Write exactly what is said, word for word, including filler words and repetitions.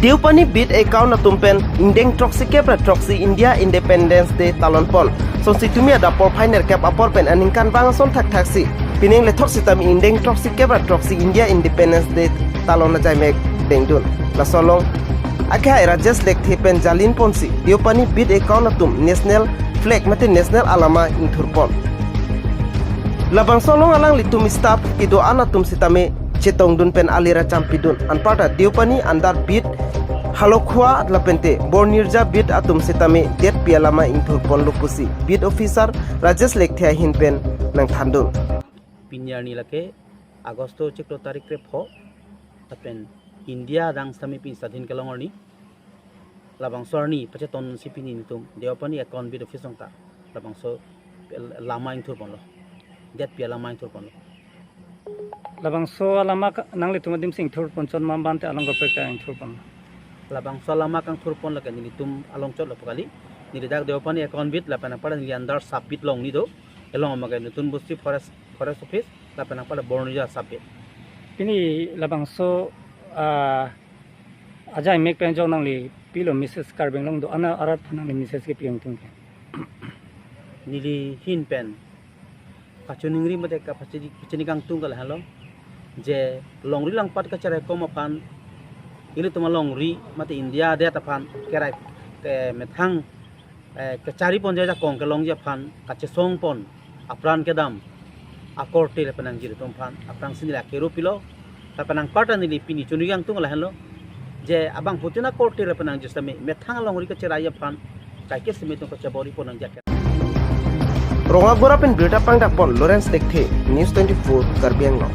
Deopani beat account atum pen ingdeng throksi kep ra throksi India Independence Day talon pon. Sonsitumi adap porphai nerkep apor pen aningkanvang ason thakthaksi pining lethok sitame ingdeng throksi kep ra throksi India Independence Day talon ajaimek dengdun. Laso along akehai Rajesh Lekthe pen jalin ponsi Deopani beat account atum national flag mate national alama ingthur pon. Labangso along alanglitum staff kedo-an atum sitame chetongdun pen alir achampidun. Anparta Deopani under beat Halokhua lapente Bornirja beat atum sitame detpi alama ingthur ponlo pusi beat officer Rajesh Lekthe ahin pen nangthandun. Pini arni lake Agosto chiklo tarik krepho, lapen India adang sitame pini sadhin kelong arni. Labangso arni pachetonsi pini nelitum Deopani account beat office along ta labangso lama ingthur ponlo, detpi alama ingthur ponlo. Labangso alama ka- nanglitum adim si ingthur ponchot ma, bante along kaprek ta ingthur pon? Labangso alama kangthur pon lake nelitum along chotlo pu kali. Neli dak Deopani account beat lapen apar neli under sub beat along ni do. Along amake Nutun Bosti forest forest office lapen apar Bornirja sub beat. Pini labangso ah, ajaimek pen jok nangli pilo message Karbi Anglong do-an arat aphan nangli message kepi ingtung ke? Neli ahin pen kachiningri mate kapachini kangtung ke lahenlo, je longri langpat kacherai kom aphan, ilitum alongri mate India adet aphan kerai ke methang eh, kachari ponji ajakong kelongji aphan kachesong pon apran kedam akorte lapen angjir atum aphan aphrangsi neli akero pilo. Lapen anparta neli pini chunri kangtung lahenlo, je abangphutin akorte lapen angjir sitame methang alongri kacherai aphan kaike sitame itum kachebor-i pon nangji aker. Rongagora pen birta pangdak pon Lawrence Lekthe, News twenty-four, Karbi Anglong.